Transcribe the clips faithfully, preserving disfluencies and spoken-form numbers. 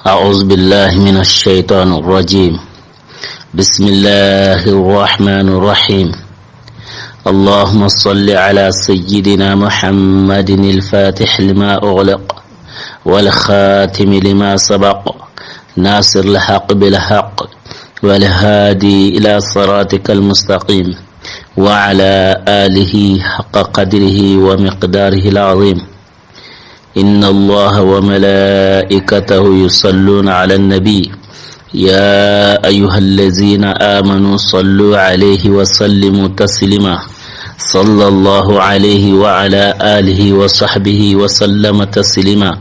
أعوذ بالله من الشيطان الرجيم. بسم الله الرحمن الرحيم. اللهم صل على سيدنا محمد الفاتح لما أغلق والخاتم لما سبق ناصر الحق بالحق والهادي إلى صراطك المستقيم وعلى آله حق قدره ومقداره العظيم. إن الله وملائكته يصلون على النبي، يا أيها الذين آمنوا صلوا عليه وسلموا تسليما. صلى الله عليه وعلى آله وصحبه وسلم تسليما.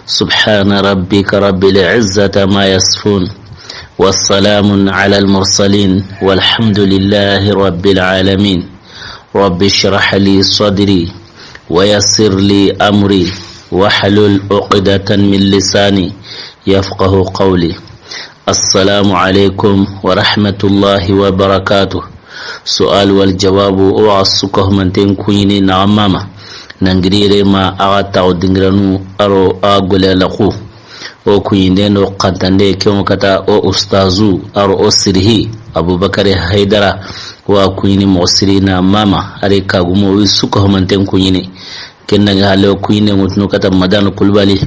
سبحان ربك رب العزة ما يصفون، والسلام على المرسلين، والحمد لله رب العالمين. رب اشرح لي صدري ويسر لي أمري واحلل عقدة من لساني يفقه قولي. السلام عليكم ورحمة الله وبركاته. سؤال والجواب. O wa su kahumanten kuɲini na mama. Nangirire ma a ga taxu dingiranu aro a gole laxu. O kuɲinden do xantande ken ŋa kata o ustazu aro o sirhi Abubakari Haydara. Wa kuɲini moxo siri na mama, ari kagumo wi su kahumanten kuɲini. Ken dangi hale o kuɲinden ŋutunu kata Madanu Kulubali.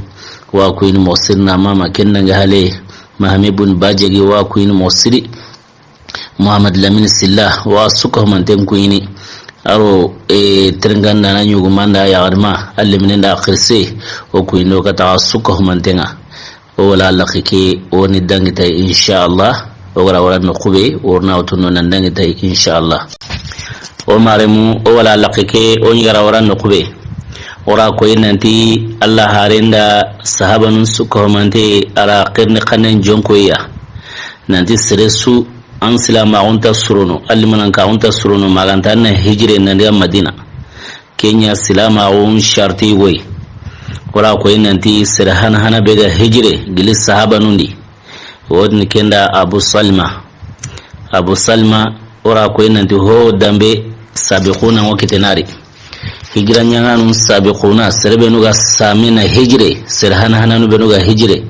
Wa kuɲini moxo siri na mama, ken dangi hale Mahami bun Bajegi. Wa kuɲini moxo siri Muhammad Lamine Silla. Wa su kahumanten kuɲini. Aro e terenganda na ɲugumanda yaxarima, a leminen da xirise. O kuɲindo kata su kahumanten ŋa. O wala laqi ke, o ni dangi tay, inshallah. O gara wara no kube, o na o tunno nan dangi tay, inshallah. O maremu, o wala laqi ke, o ni gara wara no kube. O ra koyi nanti Allah harenda sahabanun su kahumante a ra xirni xannen jonkoya. Nanti sere su an silamaxun ta surono, a limanankaxun ta surono, ma ga nta na hijire nan daga Madina. Ken ɲa silamaxun sharti yogo yi. O ra koyi nanti sere hana hana be ga hijire gili sahabanun di. Wodini ken da Abu Salma. Abu Salma, o ra koyi nanti ho danbe sabiquna ŋo kitenari. Hijira ɲaŋanun sabiquna, sere benu ga samina hijire, sere hana hananu benu ga hijire.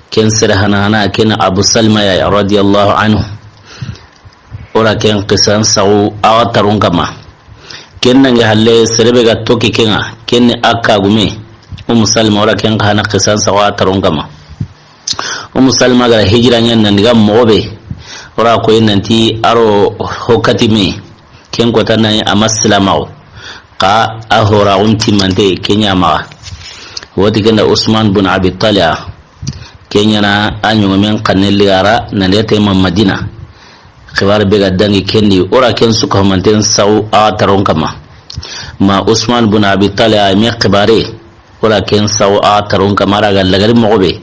Ken sere hana hana, ken Abu Salma ya, radiyallahu anhu. O ra ken xisan saxu a wa tarun kama. Ken nangi halle sere be ga toki ken ŋa, ken ni a kagume. Umu Salma, o ra ken xa na xisan saxu a tarun kama. Umu Salma gara hijira ɲa nan daga moxo be. O ra koyi nanti a ro hokati me. Ken kota na a ma silamaxu. Xa a horaxun timmante ken ɲa maxa. Woti ken da Usman bun Abi Talha. Ken ɲa na a ɲogomen xanne ligara nan daga tema Madina. Xibaare be ga dangi ken di, o ra ken su kahumanten saxu a taron kama. Ma Usman bun Abi Talib a me xibaare, o ra ken saxu a taron kama, a ra ga lagari moxo be.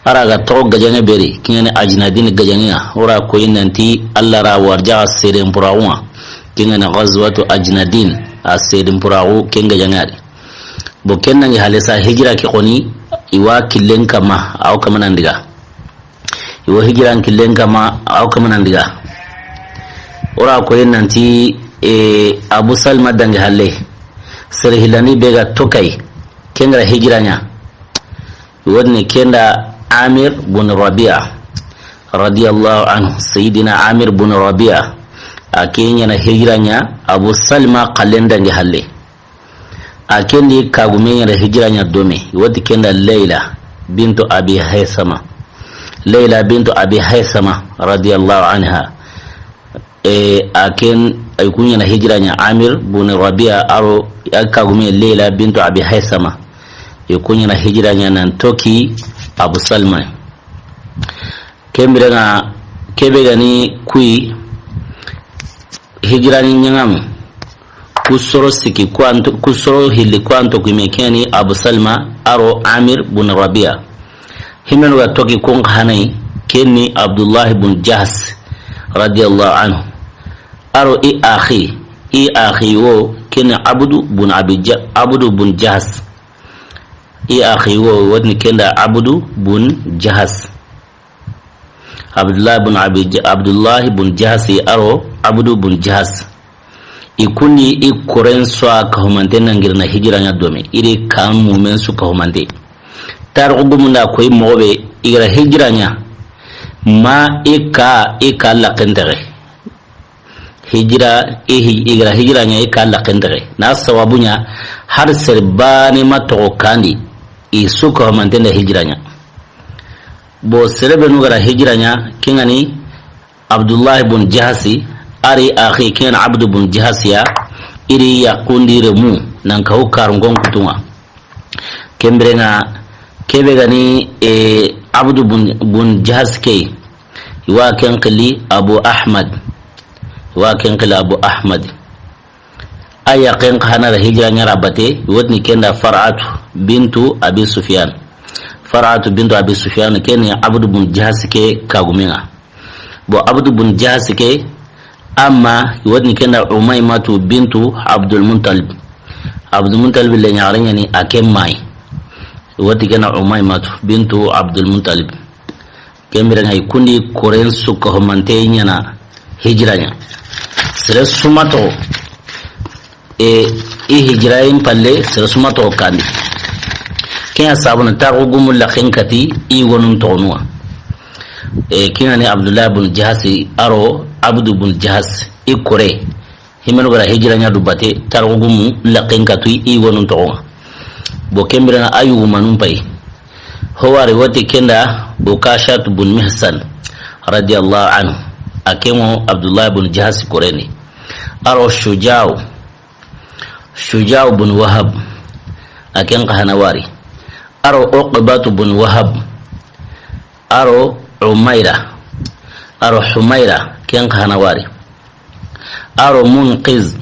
A ra ga toxo gajaŋe be ri, ken ŋa ni Ajnadin gajaŋe ŋa. O ra koyi nanti Allah ra warjaxa seren puraxu ŋa. Ken ŋa ni Ghazwatu Ajnadin, a seren puraxu ken gajaŋe a ri. Bo ken nangi halle sa hijira ke xoni, i wa killen kama, a wo kama nan daga. I wo hijiran killen kama, a wo kama nan daga. O ra koyi nanti, e, Abu Salma dangi halle. Sere hillandi be ga toki a yi. Ken gara hijira ɲa. Wodini ken da Amir bun Rabia. Radiyallahu anhu. Sayyidina Amir bun Rabia. A ken ɲa na hijira ɲa Abu Salma xallen dangi halle. A ken di kagume ɲa da hijira ɲa dome, woti ken da Layla bintu Abi Haysama. Layla bintu Abi Haysama, radiyallahu anha. E, a ken, ay ku ɲa na hijira ɲa Amir bun Rabia, a ro a kagume Layla bintu Abi Haysama. Ay ku ɲa na hijira ɲa nan toki Abu Salma. Ken biren ŋa, ke be ga ni kuyi, hijira ni ɲaŋamu, ku soro siki, ku anto, ku soro hilli, ku anto ku me ken ŋa ni Abu Salma, a ro Amir bun Rabia. Himenu ga toki kun xa na yi, ken ni Abdullah bun Jahsh, radiyallahu anhu. A ro i axi, i axi wo, ken ni Abdu bun Abi Ja-, Abdu bun Jahsh. I axi wo, wodini ken da Abdu bun Jahsh. Abdullah bun Abi J-, Abdullah bun Jahsh a ro Abdu bun Jahsh. I kun di i koren su a kahumanten nan giri na hijira ɲa dome. I ri kan mumen su kahumante. Tarixu gumun da koyi moxo be i ga ra hijira ɲa, ma i ka, i ka laxen texe. Hijira, i hi-, i ga ra hijira ɲa, i ka laxen texe. Na sababu ɲa, har sere baane ma toxo kandi, i su ka ho manten da hijira ɲa. Bo sere benu ga ra hijira ɲa, ken ŋa ni Abdullah bun Jahasi, a ri axi ken Abdu bun Jahasi ya, i ri yaxundi remu, nan ka hu karungon kutunŋa. Ken biren ŋa, ke be ga ni, e, Abdu bun, bun Jahasi ke, i wa ken xili Abu Ahmad, i wa ken xili Abu Ahmad. A yaqen xa na ra hijira ɲa ra bate, i wa tini ken da Far'atu bintu Abi Sufyan. Far'atu bintu Abi Sufyan, ken ni Abdu bun Jahasi ke kagumen ŋa. Bo Abdu bun Jahasi ke, a ma, i wa tini ken da Umaymatu bintu Abdul Muttalib. Abdul Muttalib le ɲaxare ɲa ni a ke ma yi. I wa tini ken da Umaymatu bintu Abdul Muttalib. Ken biren ŋa i kundi koren su ka ho mante ɲaana hijira ɲa. Sere su ma toxo, e, i hijira yin palle, sere su ma toxo kandi. Ken ya sabu na tarixu gumu laxen kati i yugonun toxonu wa. E, ken ŋa ni Abdullah bun Jahasi, a ro Abdu bun Jahasi, i kore. Himenu ga ra hijira ɲa du bate, tarixu gumu laxen katu i yugonun toxon ŋa. Bo ken biren ŋa a yugumanun pay. Ho wari wa ti ken da Ukashat bun Mihsan, radiyallahu anhu. A ken ŋo Abdullah bun Jahasi koreni. A ro Shuja'u, Shuja'u bun Wahab, a ken xa hana wari. A ro Uqbatu bun Wahab. A ro Umayra. A ro Humayra, ken xa hana wari. A ro Munqiz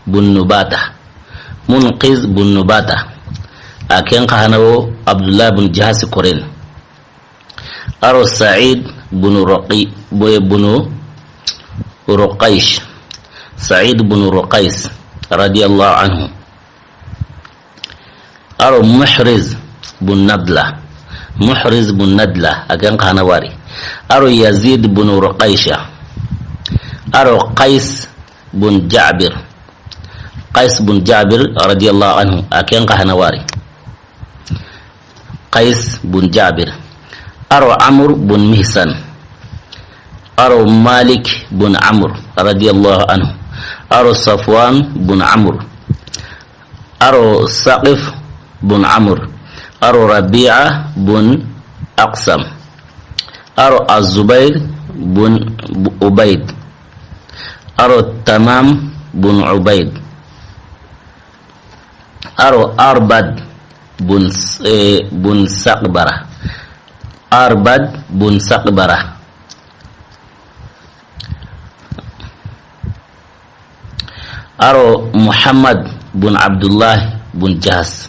bun Nubata. Munqiz bun Nubata. A ken xa hana wo Abdullah bun Jahasi koreni. A ro Sa'id bun Ruqi-, bu-, bun Ruqaysh. Sa'id bun Ruqaysh, radiyallahu anhu. A ro Muhriz bun Nadla. Muhriz bun Nadla, a ken xa hana wari. A ro Yazid bun Ruqaysha. A ro Qais bun Jabir. Qais bun Jabir, radiyallahu anhu, a ken xa hana wari. Qais bun Jabir. A ro Amr bun Mihsan. A ro Malik bun Amr, radiyallahu anhu. A ro Safwan bun Amr. A ro Saqif bun Amr. A ro Rabi'a bun Aqsam. A ro Az-Zubair bun Ubaid. A ro Tamam bun Ubaid. A ro Arbad bun, eh, bun Saqbara. Arbad bun Saqbara. A ro Muhammad bun Abdullah bun Jahas.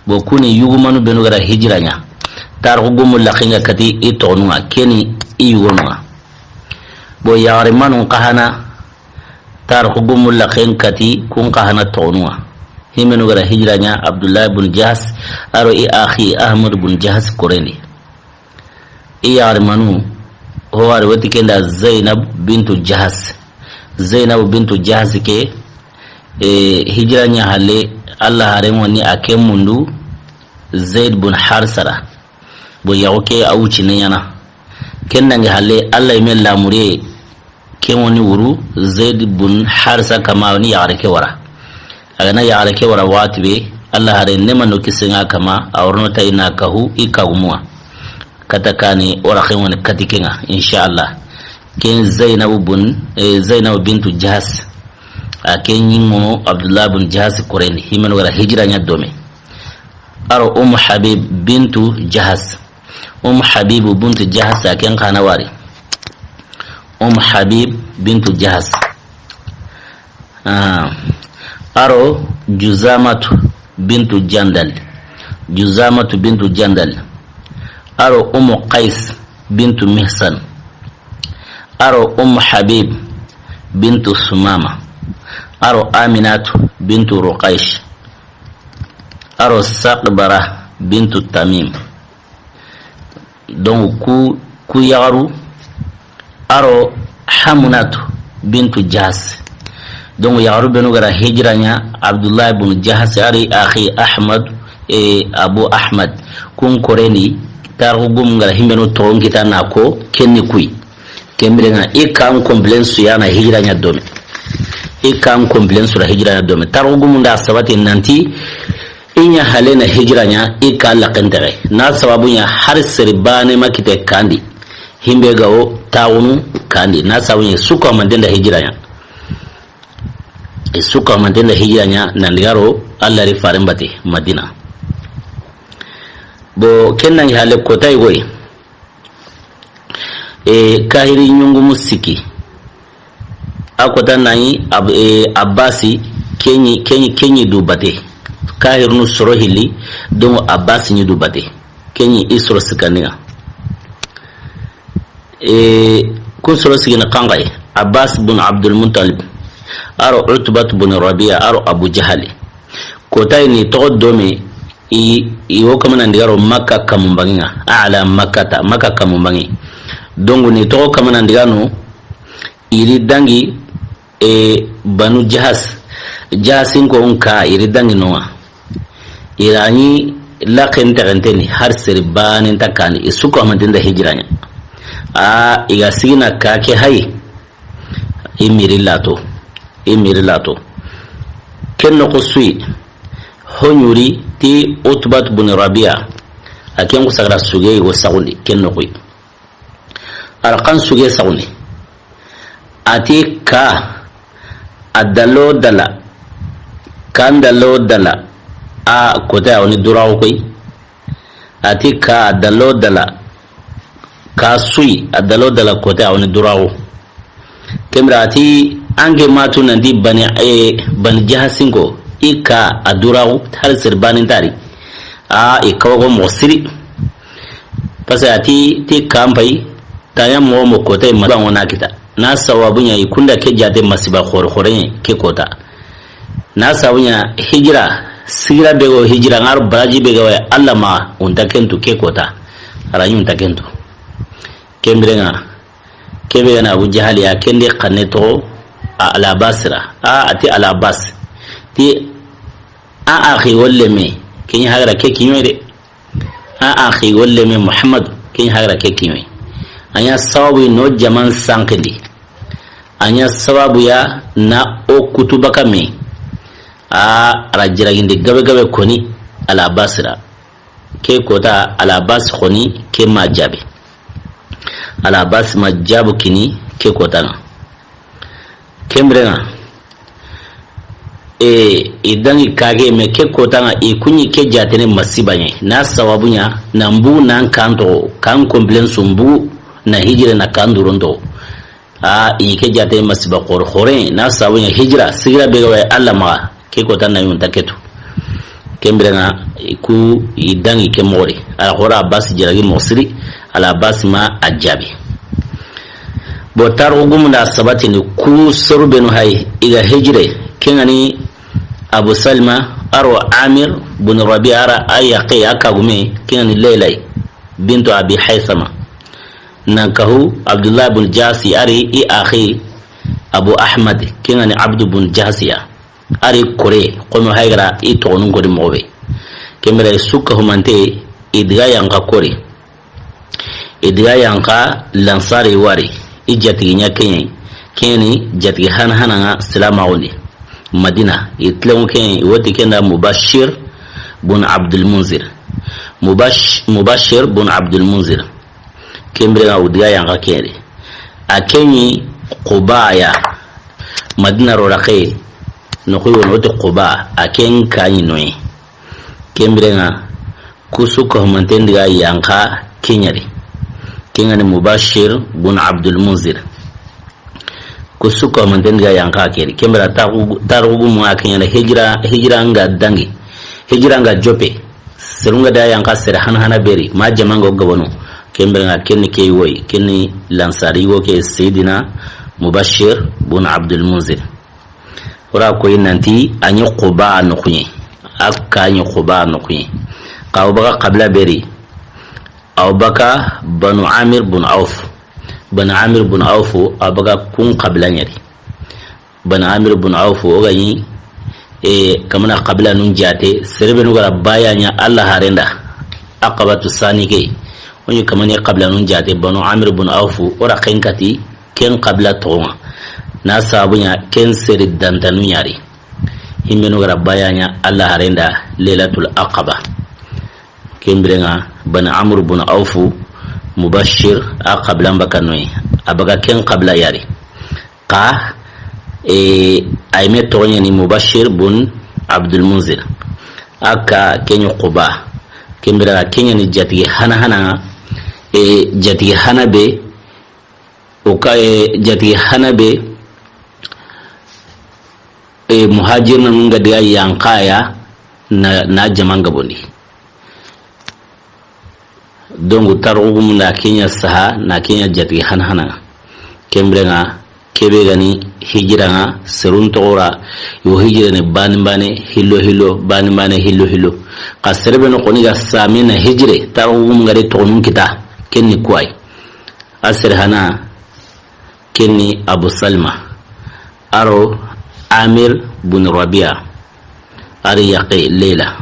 Bo kuni yugumanu benu ga ra hijira ɲa. Tarixu gumu laxen ŋa kati i toxonu ŋa, ken ni i yugonu ŋa. Bo yaxarimanu xa hana, tarixu gumu laxen kati kun xa hana toxonu ŋa. Himenu ga ra hijira ɲa Abdullah bun Jahas, a ro i axi Ahmad bun Jahas korendi. I yaxarimanu, ho wari wa ti ken da Zainab bintu Jahas. Zainab bintu Jahas ke, e, hijira ɲa halle, Alla haren wa ni a ken mundu Zaid bun Harisa ra. Bo yaxu ke a wucine ɲaana. Ken dangi halle, Alla yinme lamuriye, ken wa ni wuru Zaid bun Harisa kanma, a wa ni yaxare ke wara. A ga na yaxare ke wara waxati be, Alla haren neema do kisiye ŋa a kanma, a wa ro no ta i na kahu i kagumu ŋa. Kata kani, o ra xen wa ni kati ken ŋa, inshallah. Ken Zainabu bun, eh, Zainabu bintu Jahas. A ken ɲi ŋo Abdullah bun Jahas korendi, himenu ga ra hijira ɲa dome. A ro Umm Habib bintu Jahas. Umm Habib bintu Jahas, a ken xa na wari. Umm Habib bintu Jahas. Ah. A ro Juzamatu bintu Jandal. Juzamatu bintu Jandal. A ro Umm Qais bintu Mihsan. A ro Umm Habib bintu Sumama. A ro Aminatu bintu Ruqaysh. A ro Saqbara bintu Tamim. Donc, ku, ku yaxaru, a ro Hamunatu bintu Jahas. Donc, yaxaru benu ga ra hijira ɲa, Abdullah bun Jahas, a ri axi Ahmad, e, Abu Ahmad, kun korendi, Tarixu gumun ga ra himbenu toxon kita na ko, ken ni kuyi. Ken biren ŋa, i kan complet su ya na hijira ɲa dome. I kan complet su ra hijira ɲa dome. Tarixu gumun da sabati nanti, i ɲa hale na hijira ɲa, i ka laxen texe. Na sababu ɲa har sere baane ma kite kandi. Himbe ga wo taxunu kandi. Na sababu ɲa su ko manden da hijira ɲa. I su ko manden da hijira ɲa, nan diga ro Alla ri faren bate Madina. Bo ken na ɲi hale kota yi goy. E, kahiri ɲungumu siki. A kota na ɲi Ab-, e, Abbasi, keɲi, keɲi, keɲi du bate. Kahirinu soro hilli, donc Abbasi ɲi du bate. Keɲi i soro sikandinŋa. E, kun soro sigini kanxay, Abbas bun Abdul Muttalib, aro Utbat bun Rabia, aro Abu Jahali. Kota yi ni toxo dome, i, i wo kamana ndiga ro Makka kamun banŋe ŋa, ala Makkata, Makka kamun banŋe. Donc ni toxo kamana ndiga no, i ri dangi, e, Banu Jahas, Jahasin ko nka, i ri dangi no ŋa. I ra ɲi laxen texenteni, har sere baane nta kandi, i su ko manden da hijira ɲa. A, i ga sigina ka ke hayi, i miri lato, i miri lato. Ken noxo su yi, ho ɲuri ti Utbat bun Rabia, a ken ku sagara suge yi go saxundi, ken noxo yi. Arxan suge saxundi. A ti ka, a dalo dala, kan dalo dala, a kota ya woni durawo koy. A ti ka, a dalo dala, ka su yi, a dalo dala kota ya woni durawo. Ken bire a ti an ke matu nanti Bani, e, Bani Jahasin ko, i ka a durawo, har sere baane nta ri. A, i kawago moxo siri. Parce que a ti, ti kanpay, tanya moxo moxo kota yi masiba ŋo na kita. Na sababu ɲa i kunda ke jaate masiba xore xore ɲa ke kota. Na sababu ɲa hijira, sigira be go hijira ŋa ro baraji be ga wa Alla ma, o nta ken tu ke kota. A ra ɲi o nta ken tu. Ken biren ŋa, ke be ga na Abu Jahali ya, ken di xanne toxo, a, Al Abbas ra. A, a ti Al Abbas. Ti, a, axi wolle me, ken ɲi hagara ke kiɲo de. A, axi wolle me Muhammadu, ken ɲi hagara ke kiɲo. A ɲa sababu no jaman sanqindi. A ɲa sababu ya na o kutuba ka me. A ra jiragindi gabe gabe koni Al Abbas ra. Ke kota Al Abbas xoni ke ma jaabi. Al Abbas ma jaabu kini ke kota ŋa. Ken biren ŋa, e, i dangi kage me ke kota ŋa, i ku ɲi ke jaatene masiba ɲa. Na sababu ɲa, nan bu nan kan toxo, kan complet su bu na hijira na kan duron toxo. A, i ke jaate masiba xore xore, na sabu ɲa hijira, sigira be ga wa Alla maxa, ke kota na yunta ketu. Ken biren ŋa, i ku i dangi ke moxo ri. Ala xora Abbas jiragi moxo siri, Al Abbas ma a jaabi. Bo tarixu gumun da sabatini ku soru benu hayi, i ga hijire, ken ŋa ni Abu Salma, aro Amir bun Rabi, ara a yaqe, a kagume, ken ŋa ni Leylay, bintu Abi Haysama. Nan kahu Abdullah bun Jasi, ari i axi Abu Ahmad, ken ŋa ni Abdu bun Jasiya. Ari kore, kono haygara i toxonun kodi moxo be. Ken bire su kahumante, i diga yanqa kori. I diga yanqa Lansari wari, i jatigi ɲa keɲe, keni jatigi hana hana ŋa silamaxundi. Madina, i tilenŋu keɲe, i woti kenda Mubashir bun Abdul Munzir. Mubash-, Mubashir bun Abdul Munzir. Ken bire ŋa u diga yanqa keri. A keɲi Quba ya. Madina ro raxe. Noxu yi wono ti Quba. A ken kaɲi noyi. Ken bire ŋa ku su kahumanten diga yanqa keɲeri. Ken ŋa ni Mubashir bun Abdul Munzir. Ku su kahumanten diga yanqa keri. Ken bire tarixu, tarixu gumu ŋa keɲa na hijira, hijira ŋa dangi. Hijira ŋa jope. Serun ga da yanqa sere hana hana beri, ma jaman ga gabanu. Ken bire ŋa ken ni ke woyi, ken ni Lansari wo ke Seydina Mubashir bun Abdul Munzir. Ora koyi nanti a ɲi Quba noxuɲe. A ka ɲi Quba noxuɲe. Xa o baga qabila beri. A o baga Banu Amir bun Auf. Banu Amir bun Auf, a o baga kun qabila ɲeri. Banu Amir bun Auf, o ga ɲi, e, kamana qabila nun jaate, sere benu ga ra baya ɲa Alla harenda, Aqabatu Sani ke, O ɲi kamane xabilanun jaate, Banu Amir bun Awfu, o ra ken kati ken xabila toxon ŋa. Na sababu ɲa ken seri dantanu ɲa ri. Himbenu ga ra baya ɲa Alla haren da Laylatul Aqaba. Ken biren ŋa Banu Amr bun Awfu, Mubashir, a xabilan bakanoyi. A baga ken xabila ya ri. Xa, e, a yi me toxo ɲa ni Mubashir bun Abdul Munzir. A ka ken ɲi Quba. Ken biren ŋa ken ɲa ni jatigi hana hana ŋa. E, jatigi hana be, o ka, e, jatigi hana be, e, muhajirinu ŋa diga yanqa ya na, na jaman gabondi. Donc, tarixu gumun da ken ɲa saha, na ken ɲa jatigi hana hana ŋa. Ken biren ŋa, kebe ga ni hijira ŋa, serun toxo ra, yo hijira ni bani bane, hillo hillo, bani bane, hillo hillo. Xa sere be no xoni ga same na hijire, tarixu gumun ga de toxonun kita, ken ni kuwayi. A sere hana, ken ni Abu Salma, a ro Amir bun Rabia, a ri yaqe Layla,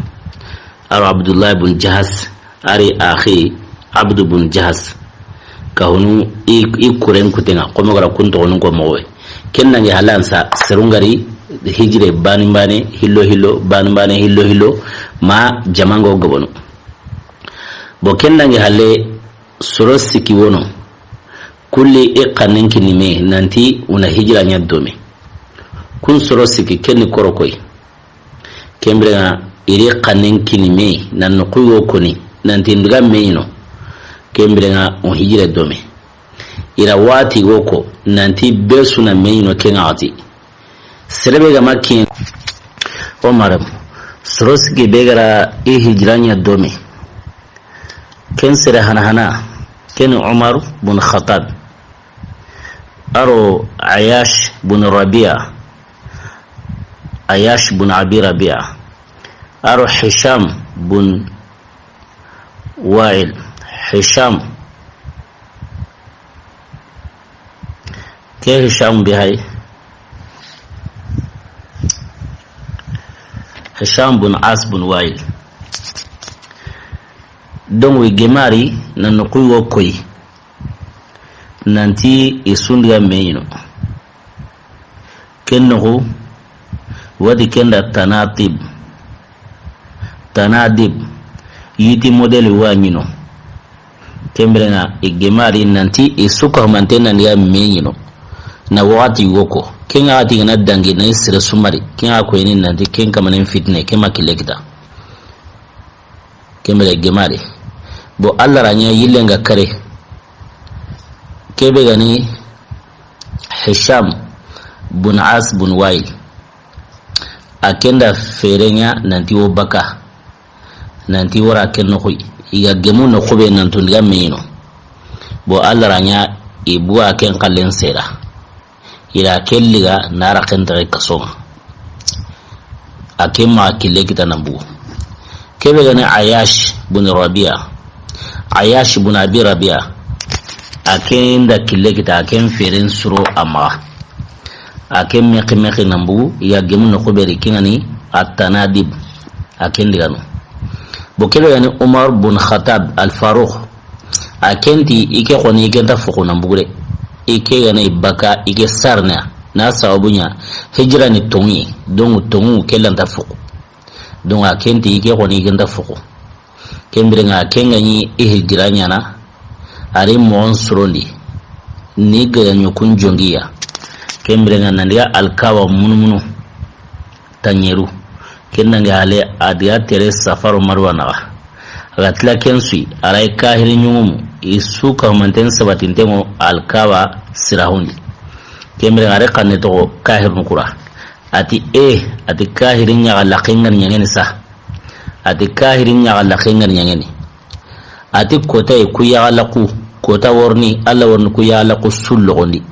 a ro Abdullah bun Jahas, a ri axi Abdu bun Jahas. Ka hunu i, i kuren kuten ŋa, xo mo ga ra kun toxonun ko moxo we. Ken nangi halan sa, serun ga ri hijire bani bane, hillo hillo, bani bane, hillo hillo, ma jaman go gabonu. Bo ken nangi hale soro siki wono. Kulli i xannen kini me nanti una hijira ɲa dome. Kun soro siki ken ni koro koyi. Ken biren ŋa i ri xannen kini me nan no kuyo koni nanti ndiga me ino. Ken biren ŋa un hijira dome. I ra wati go ko nanti be su na me ino ken ŋa wati. Sere be ga ma ken. O maram. Soro siki be ga ra i hijira ɲa dome. Ken sere hana hana, ken Umar bun Khattab. A ro Ayash bun Rabia. Ayash bun Abi Rabia. A ro Hisham bun Wa'il. Hisham. Ke Hisham be hay. Hisham bun As bun Wa'il. Donc, i gemu a ri, na noxu wo koyi. Nanti i su ndiga me ɲi no. Ken noxu, wadi ken da tanadib. Tanadib, yiti modèle wa ɲi no. Ken biren ŋa, i gemu a ri nanti i su ka humante na ndiga me ɲi no. Na waxati wo ko. Ken ŋa waxati ga na dangi na i sere su mari. Ken ŋa koyini nanti ken kamanen fitne, ken ma kille kita. Ken bire gemu a ri. Bo Alla ra ɲa yille nga kare. Kebe ga ni Hisham bun As bun Wa'il. A ken da fere ɲa nanti wo baka. Nanti wara ken noxu yi. I ga gemu noxu be nanti ndiga me ɲi no. Bo Alla ra ɲa i bu a ken xallen sera. I ra ken liga na ra ken taxe kaso ŋa. A ken ma kille kita na bugu. Kebe ga ni Ayash bun Rabia. Ayash bun Abi Rabia. A ken da kille kita, a ken feren suro a maxa. A ken mexi mexi na bugu, i ga gemu noxu be ri ken ŋa ni At-Tanadib. A ken diga no. Bo kebe ga ni Umar bun Khattab Al-Faruq. A ken ti, i ke xoni, i ke nta fuxu na bugu de. I ke ga na i baka, i ke sarna. Na sababu ɲa, hijira ni tonŋu, donc tonŋu ke la nta fuxu. Donc a ken ti, i ke xoni, i ke nta fuxu. Ken biren ŋa, ken ga ɲi i hijira ɲaana, a ri moxon surondi. Ni ga ɲi kun jongiya. Ken biren ŋa, na ndiga Alkaba munu munu. Tanɲeru. Ken dangi hale a diga tere Safa ro Marwa naxa. A ga tila ken su yi, a ra yi kahiri ɲuŋumu, i su ka humanten sabatinten ŋo Alkaba sirahundi. Ken biren ŋa a ri xanne toxo kahirinu kura. A ti e, a ti kahiri ɲaxa laxen ŋa ni ɲaŋeni sa. A ti kahiri ɲaxa laxen ŋa ni ɲaŋeni. A ti kota yi ku yaxalaxu, kota worini, Alla worini ku yaxalaxu su loxondi.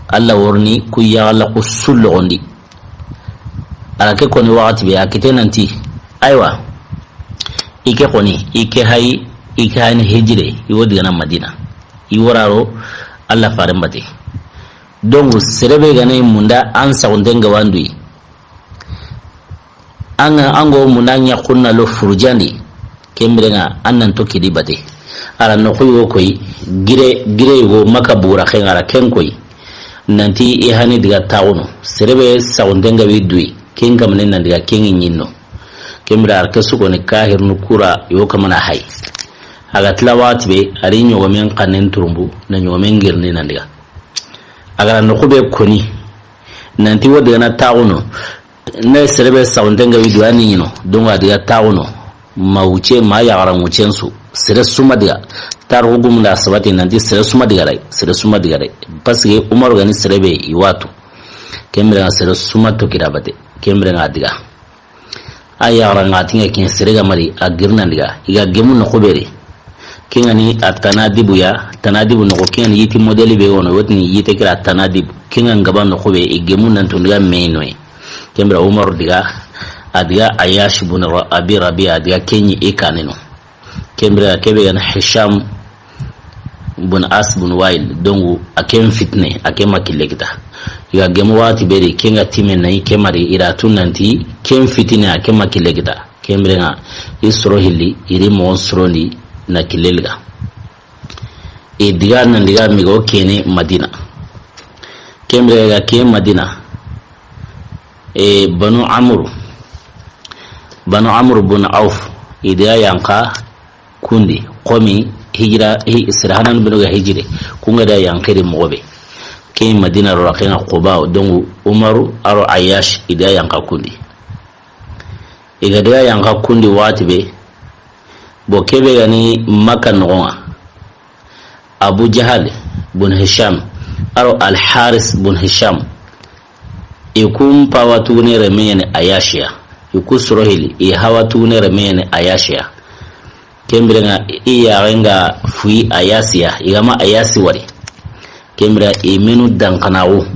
Alla worini ku yaxalaxu su loxondi. A ra ke koni waxati be, a kite nanti, aywa, i ke koni, i ke hayi, i ke hayi ni hijire, i wo digana Madina. I wo ra ro Alla faren bate. Donc, sere be ga na i munda an saxunten ga wandu yi. An ga, an go munda ɲa xunna lo furujandi, ken biren ŋa an nan to kidi bate. A ra noxu yogo koyi, gire, gire yogo Maka bugura xen ŋa, a ra ken koyi. Nanti i hani diga taxunu, sere be saxunten ga wi duyi, ken kamane nan diga ken ŋi ɲinno. Ken bire a ra ke su koni kahirinu kura yo kamana hay. A ga tila waxati be, a ri ɲogomen xannen turumbu, na ɲogomen girindi nan diga. A ga ra noxu be koni, nanti wo diga na taxunu, ne sere be saxunten ga wi duyi a ni ɲino, donc a diga taxunu, ma wuce, ma yaxaran wucen su, sere su ma diga. Tarixu gumun da sabati nanti sere su ma diga ray, sere su ma diga ray. Parce que Umaru ga ni sere be i wa tu. Ken bire ŋa sere su ma to kira bate, ken bire ŋa a diga. A yaxaran ŋa ti ŋa ken sere ga mari, a giri nan diga, i ga gemu noxu be ri. Ken ŋa ni a tanadibu ya, tanadibu noxu, ken ŋa ni yiti modeli be wono, wotini yite kira tanadibu. Ken ŋa n gaba noxu be, i gemu nan tun diga me no yi. Ken bire Umaru diga, a diga Ayash bun Ra-, Abi Rabia, a diga ken ɲi i kaninu. Ken bire ke be ga ni Hisham bun As bun Wail, donc a ken fitine, a ken ma kille kita. I ga gemu waxati be ri, ken ga time na i ke mari, i ra tu nanti ken fitine, a ken ma kille kita. Ken bire ŋa i soro hilli, i ri moxon sorondi na kille liga. I diga nan diga mi ga wo kene Madina. Ken bire ga ke Madina, e, Banu Amru, Banu Amru bun Auf, i diga yanqa kundi, komi hijira, hi-, sere hanan binu ga hijire, kun ga da yanqiri moxo be. Ke Madina ro ra xen ŋa Quba, donc Umaru a ro Ayash, i diga yanqa kundi. I ga diga yanqa kundi waxati be, bo ke be ga ni Maka noxon ŋa, Abu Jahal bun Hisham, a ro Al Haris bun Hisham, i kun pawa tugune reme ya ni Ayash ya. I ku soro hilli, i hawa tugune reme ya ni Ayash ya. Ken bire ŋa i yaxen ga fuyi Ayasi ya, i ga ma Ayasi wari. Ken bire i menu dankanaxu.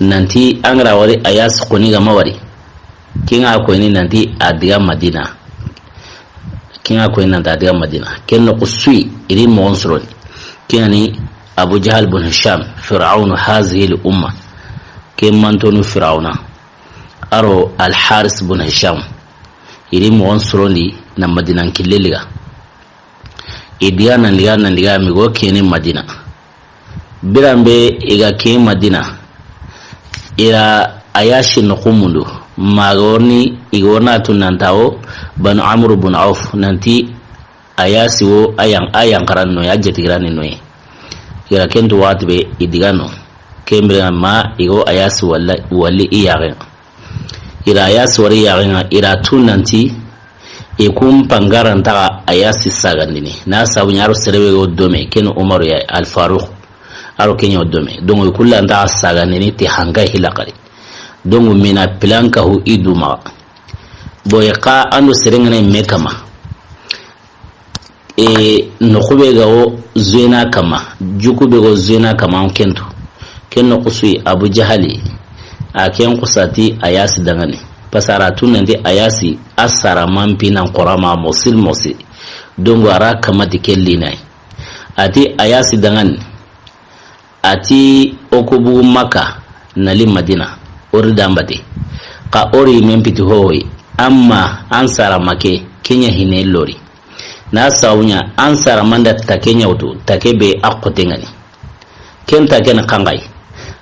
Nanti an ga ra wari Ayasi koni ga ma wari. Ken ŋa koyini nanti a diga Madina. Ken ŋa koyini nanti a diga Madina. Ken noxu su yi, i ri moxon sorondi. Ken ŋa ni Abu Jahal bun Hisham, Fir'aunu hazihil umma. Ken mantonu Fir'auna. A ro Al Haris bun Hisham. I ri moxon sorondi na Madinan kille liga. I diga nan diga nan diga mi ga wo kene Madina. Biran be i ga ke Madina, i ra Ayashi noxu mundu. Ma ga wo ni, i ga wo na tu nan ta wo Banu Amru bun Auf, nanti Ayasi wo a yan-, a yanqaran no ya, a jatigiran ni no yi. I ra ken tu waxati be i diga no. Ken bire ma i ga wo Ayasi walla, walli i yaxen ŋa. I ra Ayasi wari yaxen ŋa, i ra tu nanti, i kun pangaran taxa Ayasi sagandini. Na sabu ɲa a ro sere be ga wo dome, ken Umaru ya, Al Faruq. A ro ken ɲa wo dome. Donc, i kullan taxa sagandini, ti hanga hila xari. Donc, mina pilan ka hu i duma. Bo i xa an do sere ŋa na me kama. E, noxu be ga wo zuena kama, juku be ga wo zuena kama, an ken tu. Ken noxu su yi Abu Jahali, a ken xusa ti Ayasi danŋa ni. Parce que a ra tu nanti Ayasi a sara manpi nan xorama moxo siri moxo siri. Donc a ra kama ti ke li na yi. A ti Ayasi danŋa ni. A ti o ku bugu Maka, na li Madina, o ri danbate. Xa o ri men piti hohoyi, amma an sara make, ken ɲa hine lori. Na sabu ɲa, an sara manda take ɲa wutu, take be a xote ŋa ni. Ken take na xanxayi.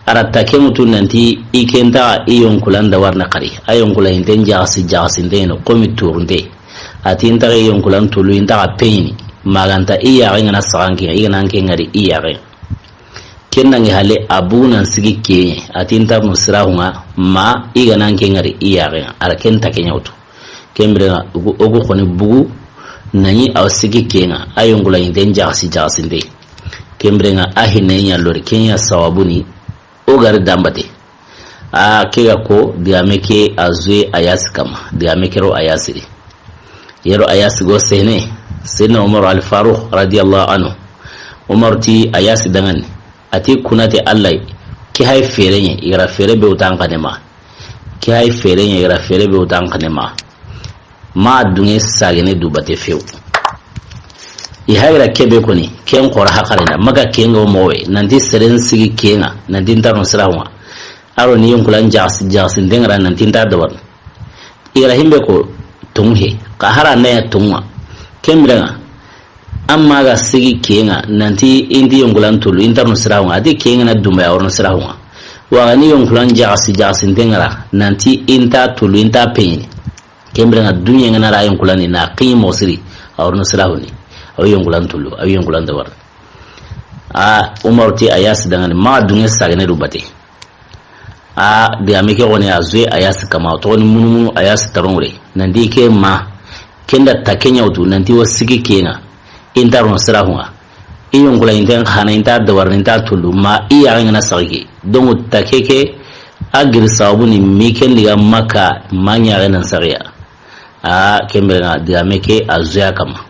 A ra take wutu nanti i ken taxa i yonkulan da warne xari. A yonkula inten jaxasi jaxasi nte ino, komi turunte. A ti intaxa i yonkulan tulu, intaxa peyini. Maganta i yaxen ŋa na saxan ke, i ga na ke ŋari i yaxen. Ken nangi hale a bugu nan sigi ke, a ti nta no siraxu ŋa, ma i ga na ke ŋari i yaxen ŋa, a ra ken take ɲa wutu. Ken bire ŋa, o gu, o gu xoni bugu, na ɲi a sigi ke ŋa, a yonkula inten jaxasi jaxasi nte. Ken bire ŋa, a hine ɲa lori, ken ɲa sababu ni, o gari danbate. A ke ga ko, digame ke a zuye Ayasi kama, digame ke ro Ayasi ri. Yero Ayasi go sene, Seydina Umaru Al Faruq radiyallahu anhu. Umaru ti Ayasi danŋa ni, a ti kunate Alla, ke hay fere ɲa, i ga ra fere be wutan xane ma. Ke hay fere ɲa, i ga ra fere be wutan xane ma. Ma dunŋe sagene du bate few. I hayi ra ke be koni, ken xora haxarina, maga ken ga wo moxo we, nanti seren sigi ke ŋa, nanti nta no siraxu ŋa. A ro ni yonkulan jaxasi, jaxasi nte ŋa ra nanti nta dabar. I ga ra himbe ko tonŋu he, xa hara na ya tonŋu ŋa. Ken bire ŋa, Amma ga sigi ke ŋa, nanti i nti yonkulan tullu, i nta rono siraxu ŋa, a ti ke ŋa na dumba ya, a wa rono siraxu ŋa. Wa ga ni yonkulan jaxasi, jaxasinten ŋa ra, nanti i nta tullu, i nta peɲini. Ken bire ŋa duɲe ŋa na ra yonkulan ni, na xiɲi moxo siri, a wa rono siraxu ni. A wa yonkulan tullu, a wa yonkulan dabari. A, Umaru ti Ayasi danŋa ni, maxa duŋe sagene du bate. A, digame ke xoni a zuwe Ayasi kama, o toxo ni Munumunu Ayasi Tarawore. Nanti ke ma, ken da ta ke ɲa wutu, nanti wa sigi ke ŋa. I nta rono siraxu ŋa. I yonkulan inten xana, i nta dabarini, i nta tullu, ma i yaxe ŋa na saxi ke. Donc, ta ke ke, a giri sababu ni mi ken diga Maka, ma ɲaxe nan saxiya. A, ken bire ŋa digame ke a zuwe a kama.